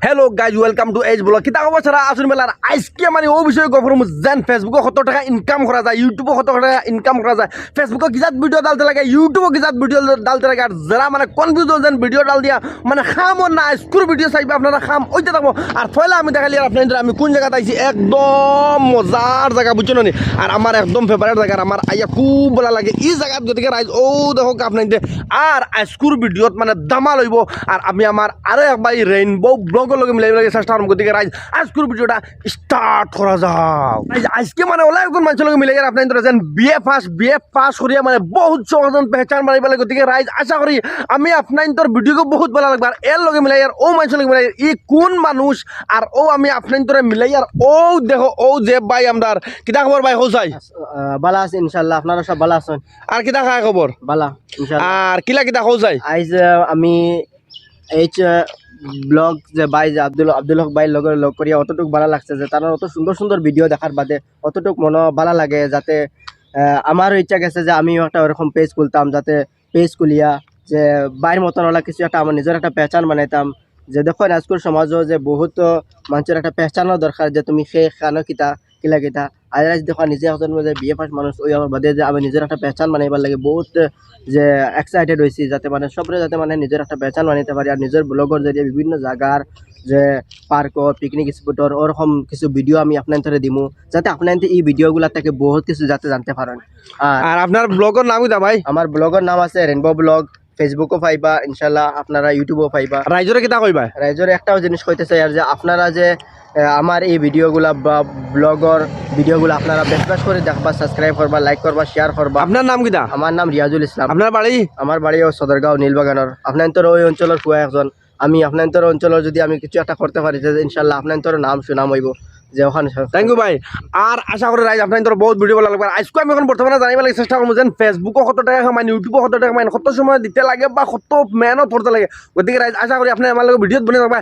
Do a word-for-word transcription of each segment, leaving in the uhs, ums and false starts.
Hello guys, welcome to H Vlog. কিতা খবর সারা? আসুন মেলার আইজকে মানে অউ বিষয়ে গফরমু যেন Facebook-ও কত টাকা ইনকাম করা যায়, YouTube-ও কত টাকা ইনকাম করা যায়, Facebook-ও কিজাত ভিডিও ডালতে লাগে, YouTube-ও কিজাত ভিডিও ডালতে লাগে। আর যারা মানে কনফিউজ যেন ভিডিও ডাল দিয়া মানে কাম অর না, আইজকুর ভিডিও চাইবা আপনারা কাম অইতে থাকবো। আর পয়লা আমি দেখাইলিয়ার আপনাইনতরে আমি কোন জাগাত আইছি, একদম মজার জাগা, বুঝছো নি? আর আমার একদম ফেভারিট জাগা, আর আমার আইয়া খুব ভালা লাগে ই জাগাত। গতিকে রাইজ অউ দেখউক্কা আপনাইনতে, আর আইজকুর ভিডিওত মানে ধামাল অইবো। আর আমি আমার আরো এক ভাই রেইনবো ব্লগর লগে মিলাইবার লাগি চেষ্টা করমু। গতিকে রাইজ আইজকুর ভিডিওটা স্টার্ট করা যাউক। আইজ, আইজকে মানে অলা একজন মানষর লগে মিলাইয়ার আপনাইনতরে যেন বিএ পাস, বিএ পাস করিয়া মানে বহুত শখ যেন পেহচান বানাইবার লাগি। গতিকে রাইজ আশা করি আমি আপনাইনতর ভিডিওগু বহুত ভালা লাগবো। আর এর লগে মিলাইয়ার অউ মানষর লগে মিলাইয়ার ই কোন মানুষ, আর অউ আমি আপনাইনতরে মিলাইয়ার অউ দেখো অউ যে ভাই আমরার। কিতা খবর ভাই, কও চাই? আহ, ভালা আছি ইনশাআল্লাহ, আপনারা সব ভালা আছইন? আর কিতা খায় খবর? ভালা, ইনশাআল্লাহ। আর কিলা কিতা কও চাই? আইজ, আহ, আমি এইচ, আহ, ব্লগ যে ভাই যে আব্দুল, আব্দুল হক ভাইর লগে লগ করিয়া অতটুক ভালা লাগছে যে তারার অত সুন্দর সুন্দর ভিডিও দেখার বাদে অতটুক মনো ভালা লাগে যাতে, আহ, আমারও ইচ্ছা গেছে যে আমিও একটা ওরকম পেজ খুলতাম, যাতে পেজ খুলিয়া যে ভাইর মতন অলা কিছু একটা আমার নিজর একটা পেহচান বানাইতাম। যে দেখো আইজকুর সমাজও যে বহুত মানষর একটা পেহচানর দরকার যে তুমি কে, কানো কিতা, কিলা কিতা। আইজ দেখো নিজে একজন যে বিএ পাস মানুষ অইয়ার বাদে যে আমি নিজর একটা পেহচান বানাইবার লাগি বহুত যে এক্সাইটেড অইছি, যাতে মানে সবরে যাতে মানে নিজর একটা পেহচান বানাইতে পারি। আর নিজর ব্লগর জরিয়ে বিভিন্ন জাগার যে পার্কর, পিকনিক স্পটর ওরকম কিছু ভিডিও আমি আপনাইনতরে দিমু, যাতে আপনাইনতে ই ভিডিওগুলা থাকি বহুত কিছু যাতে জানতে পারইন। আর আর আপনার ব্লগর নাম কিতা ভাই? আমার ব্লগর নাম আছে রেইনবো ব্লগ, Facebook-ও পাইবা ইনশাআল্লাহ, আপনারা YouTube-ও পাইবা। রাইজরে কিতা কইবা? রাইজরে একটাও জিনিস কইতে চাই আর যে আপনারা যে, আহ, আমার এই ভিডিওগুলা বা ব্লগর ভিডিওগুলা আপনারা বেশ বেশ করি দেখবা, সাবস্ক্রাইব করবা, লাইক করবা, শেয়ার করবা। আপনার নাম কিতা? আমার নাম রিয়াজুল ইসলাম। আপনার বাড়ি? আমার বাড়ি অউ সদরগাঁও নীলবাগানর। আপনাইনতর অউ অঞ্চলর পুয়া একজন। আমি আপনাইনতর অঞ্চলর যদি আমি কিছু একটা করতে পারি, তে ইনশাআল্লাহ আপনাইনতর নাম সুনাম অইবো। যে ওখানে thank you ভাই। আর আশা করি রাইজ আপনাইনতর বহুত ভিডিও ভালা লাগবো। আর আইজকু আমি অখন বর্তমানে জানাইবার লাগি চেষ্টা করমু যেন Facebook-ও কত টাকা কামাইন, YouTube-ও কত টাকা কামাইন, কত সময় দিতে লাগে বা কত মেহনত করতে লাগে। গতিকে রাইজ আশা করি আপনারা আমার লগে ভিডিওত বনি থাকবা।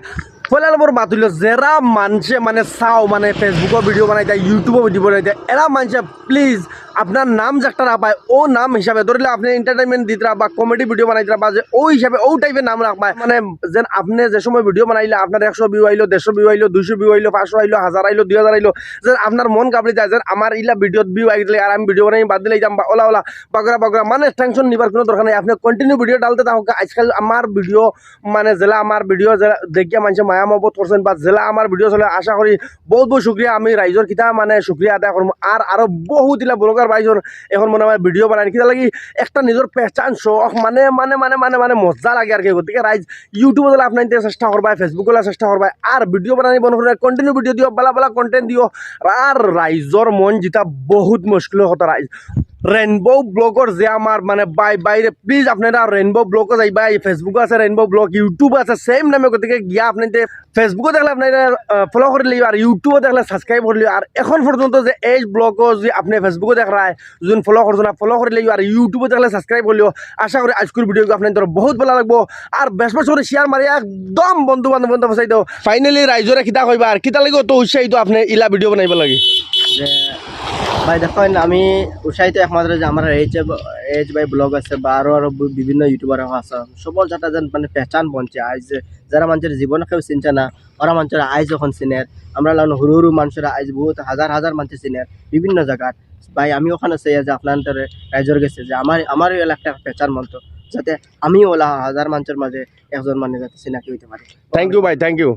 পয়লা নম্বর মাত অইলো, যেরা মানষে মানে চাও মানে Facebook-ও ভিডিও বানাইতা, YouTube-ও ভিডিও বানাইতা, এরা মানষে প্লিজ আপনার নাম যে একটা রাখবায়, অউ নাম হিসাবে ধরিলে আপনে এন্টারটেইনমেন্ট দিতরা বা কমেডি ভিডিও বানাইতরা বা যে অউ হিসাবে অউ টাইপর নাম রাখবায়, মানে যেন আপনে যে সময় ভিডিও বানাইলা আপনার একশো ভিউ আইলো, দেড়শো ভিউ আইলো, দুইশো ভিউ আইলো, পাঁচশো আইলো, হাজার আইলো, দুই হাজার আইলো, যেন আপনার মন গাবড়ি যায় যেন আমার ইলা ভিডিওত ভিউ আই গেলে আর আমি ভিডিও বানাই বাদ দিলাইতাম বা অলা অলা বাগরা বাগরা, মানে টেনশন নিবার কুনু দরকার নাই। আপনে কন্টিনিউ ভিডিও ডালতে থাকউক্কা। আইজকাল আমার ভিডিও মানে যেলা আমার ভিডিও যেলা দেখিয়া মানষে মায়া মহব্বত করছইন বা যেলা আমার ভিডিও চলে, আশা করি বহুত বহুত শুকরিয়া। আমি রাইজর কিতা মানে শুকরিয়া আদায় করমু। আর আরো বহুত ইলা ব্লগার ভাইজন অখন মনে অয় ভিডিও বানাইন, কিতা লাগি একটা নিজর পেহচান শখ মানে, মানে, মানে, মানে, মানে মজা লাগে আর কি। গতিকে রাইজ YouTube-ও যেলা আপনাইনতে চেষ্টা করবায়, Facebook-ও যেলা চেষ্টা করবায়, আর ভিডিও বানানি বন্ধ করবায় না, কন্টিনিউ ভিডিও দিও, ভালা ভালা কন্টেন্ট দিও। আর রাইজর মন জিতা বহুত মুশকিলর কথা রাইজ। রেইনবো ব্লগর যে আমার মানে ভাই, ভাইরে প্লিজ আপনারা রেইনবো ব্লগও যাইবায়, Facebook-ও আছে রেইনবো ব্লগ, YouTube আছে সেম নামে, গতিকে গিয়া আপনাইনতে Facebook-ও দেখলে আপনারা, আহ, ফলো করিলিও, আর YouTube-ও দেখলে সাবস্ক্রাইব করিলিও। আর অখন পর্যন্ত যে এইচ ব্লগও যদি আপনে Facebook-ও দেখরায়, যদি ফলো করছো না, ফলো করিলিও, আর YouTube-ও দেখলে সাবস্ক্রাইব করিলিও। আশা করি আইজকুর ভিডিওগু আপনাইনতর বহুত ভালা লাগবো। আর বেশ বেশ করি শেয়ার মারি একদম বন্ধু বান্ধব পর্যন্ত পৌঁছাই দেও। ফাইনালি রাইজরে কিতা কইবা আর কিতা লাগি অত উৎসাহিত আপনে ইলা ভিডিও বানাইবার লাগি? যে ভাই দেখইন, আমি উৎসাহিত একমাত্র যে আমার এইচ, এইচ ভাই ব্লগ আছে বা আরো, আরো বি-, বিভিন্ন ইউটিউবার আছে, সবর যেটা যেন মানে পেহচান বনছে। আইজ যে যেরা মানষরে জীবনে কেউ চিনছে না, ওরা মানষরে আইজ অখন চিনের। আমরা লাখান হুরু হুরু মানষরে আইজ বহুত হাজার হাজার মানষে চিনের বিভিন্ন জাগাত। ভাই, আমি অখানো চাই যে আপনাইনতরে রাইজর গেছে যে আমার, আমার এলাকার পেহচান বনতো, যাতে আমিও অলা হাজার মানষর মাঝে একজন মানে যাতে চিনাকি অইতে পারি। Thank you ভাই, thank you।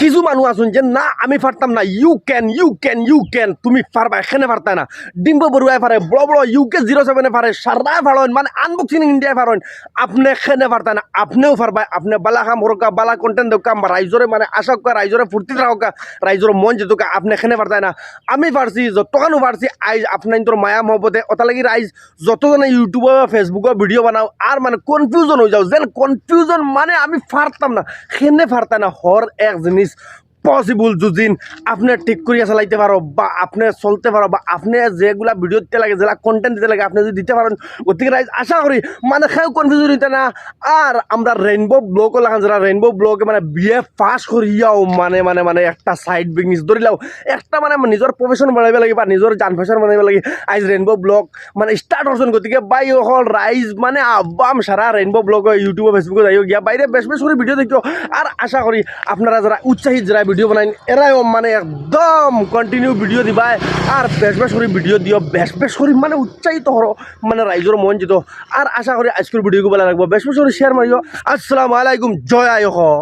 কিছু মানুষ আছইন যে না আমি পারতাম না, you can, you can, you can, তুমি পারবায়, কেনে পারতায় না। ডিম্পু বড়ুয়ায় পারে, বড় বড় ইউকে জিরো সেভেনে পারে, সারদায় পারইন, মানে আনবক্সিং ইন্ডিয়ায় পারইন। আপনে কেনে পারতায় না, আপনেও পারবায়। আপনে ভালা কাম করউক্কা, ভালা কন্টেন্ট দেউক্কা, রাইজরে মানে আশা করউক্কা, রাইজরে ফুর্তিত রাখউক্কা, রাইজর মন জিতউক্কা, আপনে কেনে পারতায় না। আমি পারছি, যতখানও পারছি, আইজ আপনাইনতর মায়া মহব্বতে, অতার লাগি রাইজ যতজনে YouTube-ও, Facebook-ও ভিডিও বানাও, আর মানে কনফিউশন অইযাও, যেন কনফিউশন মানে আমি পারতাম না, কেনে পারতায় না, হর এক জিনিস পসিবল। যদি আপনে ঠিক করিয়া চালাইতে পারো বা আপনে চলতে পারো বা আপনে যেগুলা ভিডিও দিতে লাগে, যেগুলা কন্টেন্ট দিতে লাগে, আপনে যদি দিতে পারেন, গতিকে রাইজ আশা করি মানে কেউ কনফিউজ হইতে না। আর আমরা রেইনবো ব্লগ লাখান, যারা রেইনবো ব্লগে মানে বিএ পাস করিয়াও মানে মানে মানে একটা সাইড বিজনেস ধরিলাও, একটা মানে নিজর প্রফেশন বানাইবা লাগি বা নিজর জান পেশা বানাইবা লাগি আইজ রেইনবো ব্লগ মানে স্টার্ট করছইন। গতিকে ভাই অকল রাইজ মানে আবাম সারা রেইনবো ব্লগ ইউটিউবে, ফেসবুকে যাইও গিয়া বাইরে বেশ বেশ করি ভিডিও দেখিও। আর আশা করি আপনারা যারা উৎসাহিত, যারা ভিডিও বানাইন, এরাও মানে একদম কন্টিনিউ ভিডিও দিবায়। আর বেশ বেশ করি ভিডিও দিও, বেশ বেশ করি মানে উৎসাহিত করো, মানে রাইজর মন জিতো। আর আশা করি আজকের ভিডিওগু ভালা লাগবো, বেশ বেশ করি শেয়ার মারিও। আসসালামু আলাইকুম, জয় আই অসম।